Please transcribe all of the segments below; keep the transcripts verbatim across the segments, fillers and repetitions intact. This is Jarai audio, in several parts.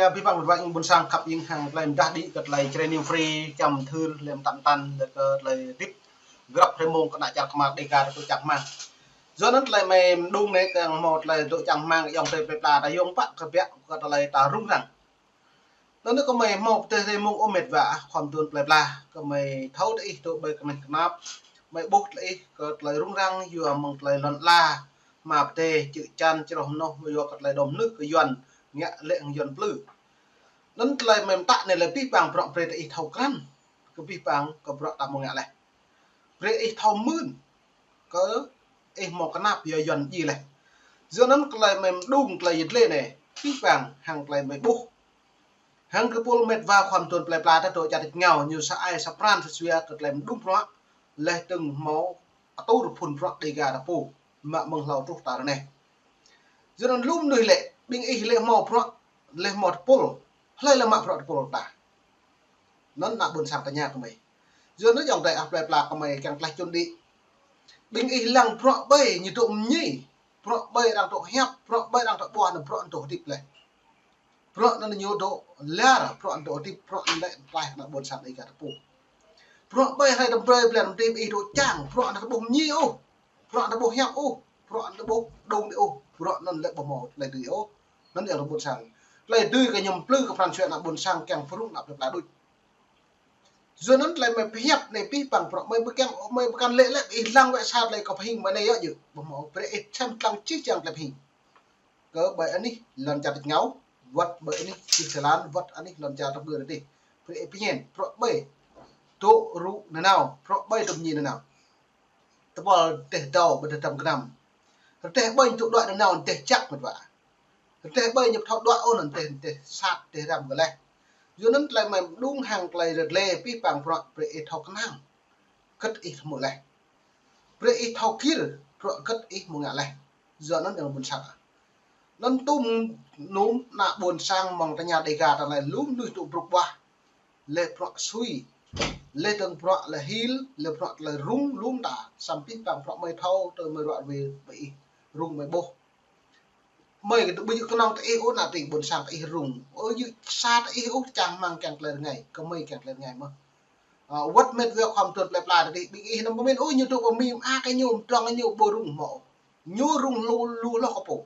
Abih bang mĕt wa ƀôn sang khăp ing hăng tơlơi mơdah đĭ kơ tơlơi Jrai News Free, čăm thưr, lĕ mơtam mơtam, lĕ kơ tơlơi hơdip grăp hrơi mông kơ ană čar Khmer Dega ta tŭ čang hmang. Yua anŭn tơlơi mơi mơđung anai kiăng hmâo tơlơi tŭ čang hmang ayŏng adơi plơi pla ta yŏng pă kơ biă kơ tơlơi ta rŭng răng. Anŭn kơmơi hmâo pơtê hrơi mông ơ mĕt wa khua mơduôn plơi pla, kơmơi thâo tơ ih tŭ ƀơi kơneh kơnap, mơi ƀuh tơlơi ih kơ tơlơi rŭng răng yua mơ̆ng tơlơi lŏn ala, hma pơtê, čư̆ čan, čroh mơnoh, mơi yua kơ tơlơi đom nưh kơ Yuan, ngă lĕ hăng Yuan plư. Anŭn tơlơi mơi mơtă anai lĕ abih bang bruă brơi tơ ih thâo krăn, kơ abih bang kơ bruă ta hmâo ngă laih. Brơi ih thâo mưn, kơ ih hmâo kơnap yua Yuan djai laih. Yua anŭn tơlơi mơi mơđung tơlơi yit lĕ anai, abih bang hăng tơlơi mơi ƀuh. Hăng kơ pul mĕt wa khua mơduôn plơi pla ta tŭ čar tač rơngiao ñu sa ai sa pran sa jua kơ tơlơi mơđung bruă, lĕ tơ̆ng hmâo atur phŭn bruă Dega ta pô, mă mơ̆ng hlâo truh ta ră anai. Yua anŭn lu mơnuih lĕ, ƀing ih lĕ hmâo bruă, lĕ hmâo tơpul, hlơi lĕ mă bruă tơpul ta. Anŭn ană ƀôn sang tơña kơmơi. Yua anŭn ayŏng adơi ah plơi pla kơmơi kiăng tlaih čun đĭ. Ƀing ih lăng bruă ƀơi ñu dŏ mơñi, bruă ƀơi arăng dŏ hiăp, bruă ƀơi arăng dŏ ƀuah, anŭn bruă anŭn dŏ hơdip laih. Bruă anŭn ñu dŏ lar, bruă anŭn dŏ hơdip, bruă anŭn lĕ tlaih kơ ană ƀôn sang Dega ta pô. Bruă ƀơi hrơi tơm brơi blan mơdih ƀing ih dŏ čang, bruă anŭn ta ƀuh mơñi ôh, bruă anŭn ta ƀuh hiăp ôh, bruă anŭn ta ƀuh đung đĭ ôh, bruă anŭn lĕ ƀu hmâo tơlơi dưi ôh. Anŭn ayŏng adơi ƀôn sang. Tơlơi dưi kơ ñu plư kơ pran jua ană ƀôn sang kiăng pơrŭng ană plơi pla đôč. Yua anŭn tơlơi mơi pơhiăp anai abih bang bruă mơi ƀu kiăng, mơi ƀu kăn lĕ lĕ ih lăng wơ̆t sa tơlơi kơ pơhing mơi anai yơh djơ̆. Ƀu hmâo, brơi ih sem lăng čih čang tơlơi pơhing. Kơ ƀơi anih lŏn čar tač rơngiao, wơ̆t ƀơi anih čih jơlan, wơ̆t anih lŏn čar ta ƀơi adih. Brơi ih pơñen, bruă ƀơi dŏ rŭ nanao, bruă ƀơi dŏ mơñi nanao. Tơpul rơdêh dâo ƀơi rơdêh tơm gơnam. Rơdêh ƀơi ñu tŭ đuaĭ nanao rơdêh jăk mĕt wa. Rơdêh ƀơi ñu ƀu thâo đuaĭ ôh anŭn rơdêh, rơdêh sat, rơdêh răm kơ laih. Yua anŭn tơlơi mơi mơđung hăng tơlơi rơdlê abih bang bruă brơi ih thâo kơnang. Hơget ih hmâo laih. Brơi ih thâo gir, bruă hơget ih hmâo ngă laih. Yua anŭn ayŏng ƀôn sang. Anŭn tum num ană ƀôn sang mơ̆ng tơña Dega ta anai lu mơnuih tŭ brŭk ƀuah. Lĕ bruă sui. Lĕ dơ̆ng bruă lĕ hil, lĕ bruă tơlơi rŭng lu mơta. Samơ̆ abih bang bruă mơi thâo tơ mơi ruă ruê ƀơi ih rŭng mơi ƀuh. Mơi kơ tŭ ƀu djơ̆ kơnơ̆ng tơ ih ôh, ană tring ƀôn sang tơ ih rŭng. Ơ djơ̆ sa tơ ih ôh čang hmang kiăng tơlơi rơngai, kơmơi kiăng tơlơi rơngai mơ̆n. Ơ, wơ̆t mĕt wa khua mơduôn plơi pla tơ ih, ƀing ih anăm pơmĭn, ôh, ñu dŏ pơ Mi mơak kơ ñu, mơdrŏng kơ ñu, ƀu rŭng hmâo. Ñu rŭng lu, lu hloh kơ pô.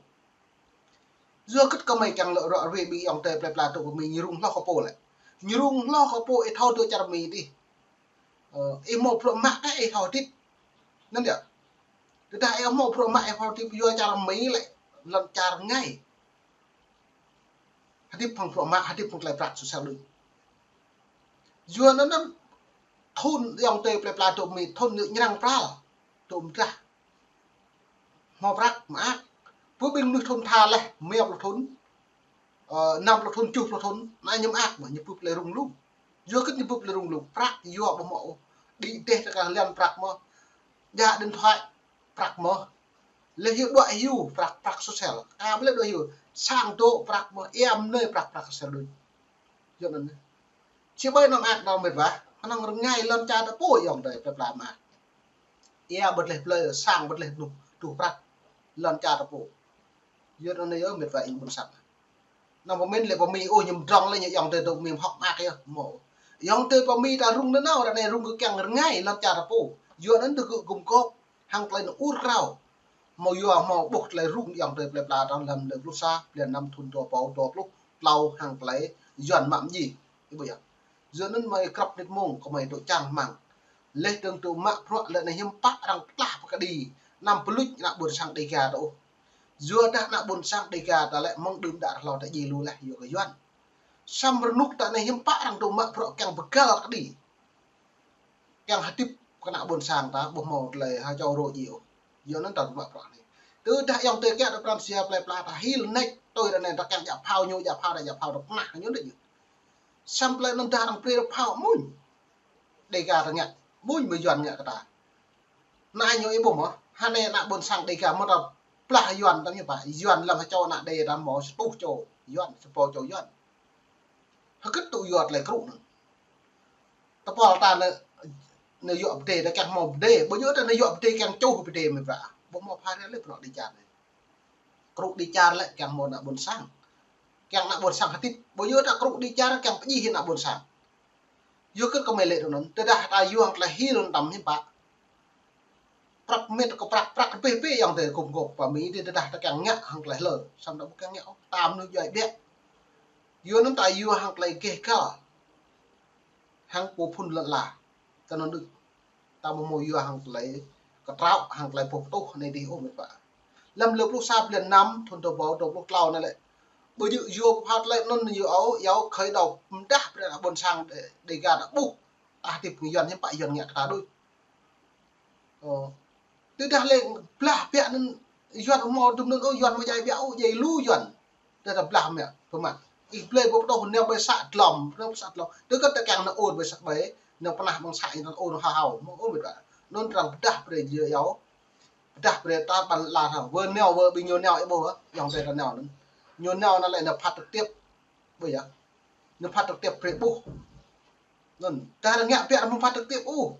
Yua hơget kơmơi kiăng lŏ ruă ruê ƀing ayŏng adơi plơi pla dŏ pơ Mi ñu rŭng hloh kơ pô lĕ. Ñu rŭng hloh kơ pô ih thâo dŏ čar Mi tơ ih. Ơ, ih hmâo bruă mă kơ ih thâo hơdip. Anŭn yơh. Tơdah ih hmâo bruă mă ih thâo hơdip yua čar Mi lĕ, lŏn čar rơngai. Hơdip hăng bruă mă, hơdip hăng tơlơi prăk susah đôč. Yua anŭn anŭn thun ayŏng adơi plơi pla dŏ Mi thun ñu ñrăng pral. Dŏ mơdrah. Hmâo prăk mơak. Pơ ƀing mơnuih thun tha laih, mia pluh thun. Ơ, năm pluh thun, tơjuh pluh thun, anai ñu mơak mơ̆n, ñu bưp tơlơi rŭng lu. Yua hơget ñu bưp tơlơi rŭng lu, prăk yua ƀu hmâo ôh. Đĭ rơdêh tơkah lăn prăk mơ̆n. Djă điện thoại prăk mơ̆n. Lĕ hyu đuaĭ hyu prăk, prăk social. Ka ƀu lĕ đuaĭ hyu, sang dŏ prăk mơ̆n, ia mơnơi prăk, prăk social đôč. Yua anŭn. Či ƀai anăm mơak anăm mĕt wa, kơnơ̆ng rơngai lŏn čar ta pô ayŏng adơi plơi pla mơak. Ia ƀu lĕ plơi, sang ƀu lĕ đuh, đuh prăk. Lŏn čar ta pô. Yua anŭn yơh mĕt wa ƀing ƀôn sang. Anăm pơmĭn lĕ pơ Mi ôh ñu mơdrŏng lĕ ñu ayŏng adơi dŏ Mi hơ̆k mơak yơh, hmâo. Ayŏng adơi pơ Mi ta rŭng nanao, ră anai rŭng kơ kiăng rơngai lŏn čar ta pô. Yua anŭn tơ gơ̆ gum gôp hăng tơlơi anŭn ur krao. Hmâo yua hmâo ƀuh tơlơi rŭng ayŏng adơi plơi pla ta lăm lơ pluh sa, blan năm thun dua rơbâo dua pluh tlâo hăng tơlơi Yuan mă mơji. Ih ƀuh yơh. Yua anŭn mơi krăp nit mông kơmơi dŏ čang hmang. Lĕ dơ̆ng dŏ mă bruă lĕ anai hiư̆m pă arăng pơtlah pơkơđi. Anăm pơluč ană ƀôn sang Dega ta ôh. Yua dah ană ƀôn sang Dega ta lĕ mơ̆ng đưm đă hlâo ta djai lu laih yua kơ Yuan. Samơ̆ rơnuk ta anai hiư̆m pă arăng dŏ mă bruă kiăng pơgăl kơđi. Kiăng hơdip kơ ană ƀôn sang ta ƀu hmâo tơlơi ha čô rô djai ôh. Yua anŭn ta dŏ mă bruă anai. Tơdah ayŏng adơi kiăng dŏ pran jua plơi pla ta hil nač tui ră anai ta kiăng djă phao ñu, djă phao ta, djă phao ta pơnah ñu đôč. Samơ̆ tơlơi anŭn dah arăng brơi phao amuñ. Dega ta ngă, amuñ mơ̆ Yuan ngă kơ ta. Anai ñu ih ƀuh mơ̆n, hơnai ană ƀôn sang Dega mơ̆ ta plah Yuan ta ñu pă, Yuan lăm ha čô ană Dega ta hmâo sa rơtuh čô Yuan, sa rơbâo čô Yuan. Hơget tŭ yua tơlơi krŭ anŭn. Tơpul ta anai, anai yua pơdai ta kiăng hmâo pơdai, ƀu djơ̆ ta anai yua pơdai kiăng čuh pơdai mĕt wa. Ƀu hmâo phara lĕ bruă đĭ čar anai. Krŭ đĭ čar lĕ kiăng hmâo ană ƀôn sang. Kiăng ană ƀôn sang hơdip, ƀu djơ̆ ta krŭ đi čar kiăng pơdjai hĭ ană ƀôn sang. Yua kơ kơmơi lĕ tui anŭn, tơdah ta yua hăng tơlơi hil anŭn tăm hiư̆m pă. Prăk mĕt kơ prăk, prăk bĕ bĕ yŏng tơ kŭm kŏp pă mĭ tơdah ta kiăng ngă hăng tơlơi hlơi. Samơ̆ ta ƀu kiăng ngă ôh, ta mơnuih djuai ƀiă. Yua anŭn ta yua hăng tơlơi gêh gal. Hăng pô phŭn lŏn ala. Tơ anŭn đôč. Ta ƀu hmâo yua hăng tơlơi kơtraŏ, hăng tơlơi boh pơtuh anai dih ôh mĕt wa. Lăm lơ pluh sa blan năm, thŭn dua rơbâo dua pluh klâo anai lĕ. Ƀu djơ̆ yua pơpha tơlơi anŭn yua ôh, yua khơi đao pơdah brơi ană ƀôn sang Đê-, Đêga ta ƀuh. Ta hơdip hăng Yuan hiư̆m pă Yuan ngă kơ ta đôč. Ơ. Tơdah lĕ blah biă anŭn Yuan hmâo dŭm anŭn ôh, Yuan hmâo djai biă ôh, djai lu Yuan. Tơdah blah mă, pơmă. Ih blơi boh pơtuh nao ƀơi să dlom, nao să dlom. Tơdah ta kiăng nao ur ƀơi să ƀơi, nao pơnah ƀăng să ih nao ur hao hao. Hmâo ôh mĕt wa. Anŭn arăng pơdah brơi yua yua. Pơdah brơi ta ƀăn la thâo. Wơ nao, wơ ƀing ñu nao ih ƀuh, yŏng tơ ta nao anŭn. Ñu nao anŭn lĕ nao phat trực tiếp. Ƀuh yơh. Nao phat trực tiếp brơi ƀuh. Anŭn, ta arăng ngă biă arăng phat trực tiếp ôh.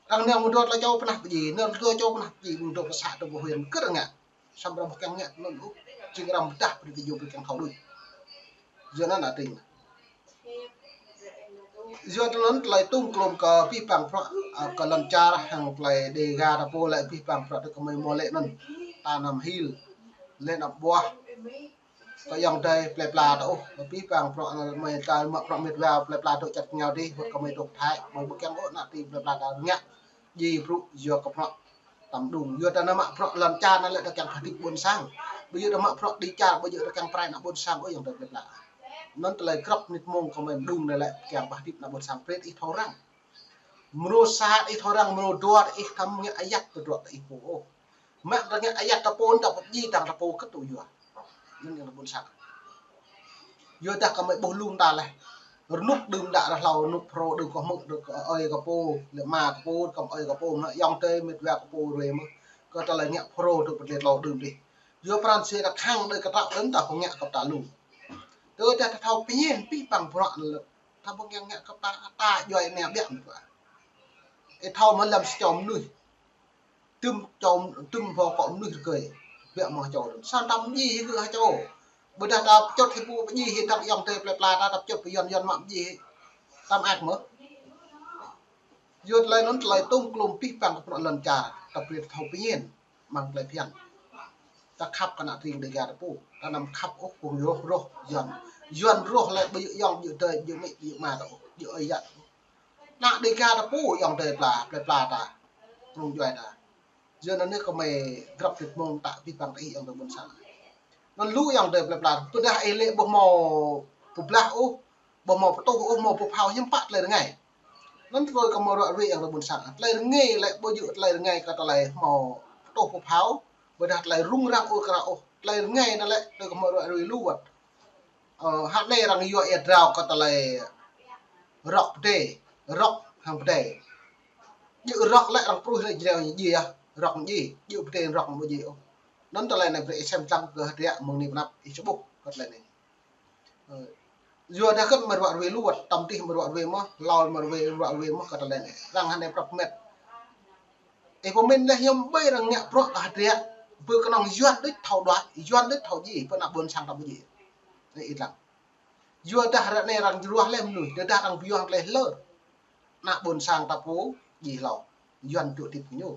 Arăng nao mơdrô tơlơi čô pơnah pơdjai, nao mơdrô čô pơnah pơdjai, mơdrô pơ să tơ ƀuh huyện kơ arăng ngă. Samơ̆ arăng ƀu kiăng ngă anŭn ôh, jing arăng pơdah brơi kơ ñu brơi kiăng thâo đôč. Yua anŭn ană tring. Yua tơ anŭn tơlơi tŭm klôm kơ abih bang bruă, a, kơ lŏn čar hăng tơlơi Đêga ta pô lĕ abih bang bruă tơ kơmơi hmâo lĕ anŭn. Ta anăm hil, lĕ anăm ƀuah. Kơ yŏng tơ plơi pla ta ôh, abih bang bruă anai mơi ta mă bruă mĕt wa plơi pla dŏ čăt rơngiao dih, wơ̆t kơmơi dŏ Thái, mơi ƀu kiăng ôh ană tring plơi pla ta ngă. Djai bruă yua kơ bruă tăm đung. Yua ta nao mă bruă lŏn čar anai lĕ ta kiăng pơhơdip ƀôn sang. Ƀu djơ̆ ta mă bruă đi čar, ƀu djơ̆ ta kiăng pơrai ană ƀôn sang ôh yŏng tơ plơi pla. Anŭn tơlơi krăp mĭt mông kơmơi mơđung anai lĕ kiăng pơhơdip ană ƀôn sang brơi ih thâo răng. Mrô sa ih thâo răng, mrô dua ih thâo ngă ayăt tơdruă ih pô ôh. Mă ta ngă ayăt ta pô ta pơdjai tang ta pô kơtŭ yua. Anŭn yơh ană ƀôn sang. Yua dah kơmơi ƀuh lŏm ta leh. Rơnŭk đưm đă rơhlâo rơnŭk phrâo đưm kơ hmư̆ đưm kơ ơi kơ pô, lĕ ma kơ pô, kơ ơi kơ pô, mă yŏng tơ mĕt wa kơ pô ruai mơ̆n. Kơ tơlơi ngă phrâo tŭ pơtlĕt lâo đưm dih. Yua pran jua ta khăng đơi kơtăp đưm ta pơngă kơ ta lŏm. Tơdah ta thâo pơñen abih bang bruă lĕ. Ta ƀu kiăng ngă kơ ta, ta djuai anai biă mĕt wa. Ih thâo mơ̆ lăm sa čô mơnuih. Tŭm čô, tŭm boh kŏ mơnuih rơgơi. Biă mơ̆ čô. Sa ta mơdjai hĭ kơ čô. Ƀôdah ta pơčut hĭ pô pơdjai hĭ ta yŏng tơ plơi pla ta, ta pơčut pơ Yuan, Yuan mă pơdjai hĭ. Ta mơak mơ̆. Yua tơlơi anŭn tơlơi tŭm klôm abih bang kơ bruă lŏn čar. Ta brơi ta thâo pơñen. Mơ̆ng tơlơi phiăn. Ta khăp kơ ană tring Đêga ta pô. Ta anăm khăp ôh kơ rŏh, rŏh Yuan. Yuan rŏh lĕ ƀu djơ̆ yŏng, ƀu djơ̆ adơi, ƀu djơ̆ amĭ, ƀu djơ̆ ama ta ôh. Ƀu djơ̆ ơi yă. Ană Đêga ta pô yŏng tơ pla, plơi pla ta. Krông djuai ta. Yua anŭn anai kơmơi grăp mĭt mông ta abih bang ta ih yŏng tơ ƀôn sang. Anŭn lu yŏng tơ plơi pla. Tơdah ih lĕ ƀu hmâo pơblah ôh, ƀu hmâo pơtuh ôh, hmâo pơphao hiư̆m pă tơlơi rơngai. Anŭn tơlơi kơmơi ruă ruai yŏng tơ ƀôn sang. Tơlơi rơngai lĕ ƀu djơ̆ tơlơi rơngai kơ tơlơi hmâo pơtuh pơphao. Ƀôdah tơlơi rŭng răng ôh kơ ră ôh. Tơlơi rơngai anŭn lĕ tơlơi kơmơi ruă ruai lu wơ̆t. Ơ, hă anai arăng yua ia drao kơ tơlơi rŏk pơdai, rŏk hăng pơdai. Djơ̆ rŏk lĕ arăng pruih lĕ jreo ñu djai yơh, rŏk ñu djai, djơ̆ pơdai rŏk ñu ƀu djai ôh. Anŭn tơlơi anai brơi ih sem lăng kơ hơdră mơ̆ng anai pơ anăp ih či ƀuh kơ tơlơi anai. Ơ, yua dah kơ mơi ruă ruai lu wơ̆t, tơm tih mơi ruă ruai mơ̆, hlâo mơi ruă ruai mơ̆ kơ tơlơi anai. Arăng hă anai prăp mĕt. Ih pơmĭn leh hiư̆m ƀơi arăng ngă bruă kơ hơdră, ƀơi kơnơ̆ng Yuan đôč thâo đuaĭ, Yuan đôč thâo djai, ƀơi ană ƀôn sang ta ƀu djai. Anai ih lăng. Yua dah ră anai arăng jruah leh mơnuih, tơdah arăng pơyuah leh lơ. Ană ƀôn sang ta pô djai hlâo. Yuan dŏ hơdip kơ ñu.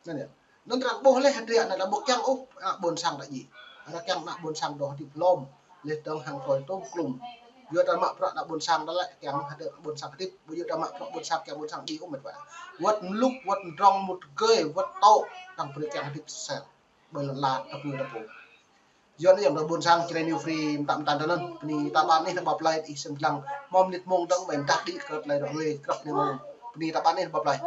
Anŭn yơh. Anŭn arăng ƀuh leh hơdră anai ta ƀu kiăng ôh ană ƀôn sang ta djai. Arăng kiăng ană ƀôn sang dŏ hơdip lŏm. Leh dơ̆ng hăng tơlơi tŭm klôm. Yua ta mă bruă ană ƀôn sang ta lĕ kiăng hơdră ană ƀôn sang hơdip. Ƀu djơ̆ ta mă bruă ƀôn sang kiăng ƀôn sang djai ôh mĕt wa. Wơ̆t mlŭk, wơ̆t mdrŏng, mŭt rơgơi, wơ̆t tŏ. Arăng brơi kiăng hơdip sel. Ƀơi lŏn ala ta pô ta pô. Yua anŭn yơh ană ƀôn sang Jrai New Free mơtam mơtam tơ anŭn. Bơni ta ƀă anih ta ƀă plơi ih sem lăng. Hmâo mơnit mông dơ̆ng ƀai mơdah đĭ kơ tơlơi ruă ruai grăp mơnit mông. Bơni ta ƀă anih ta ƀă plơi.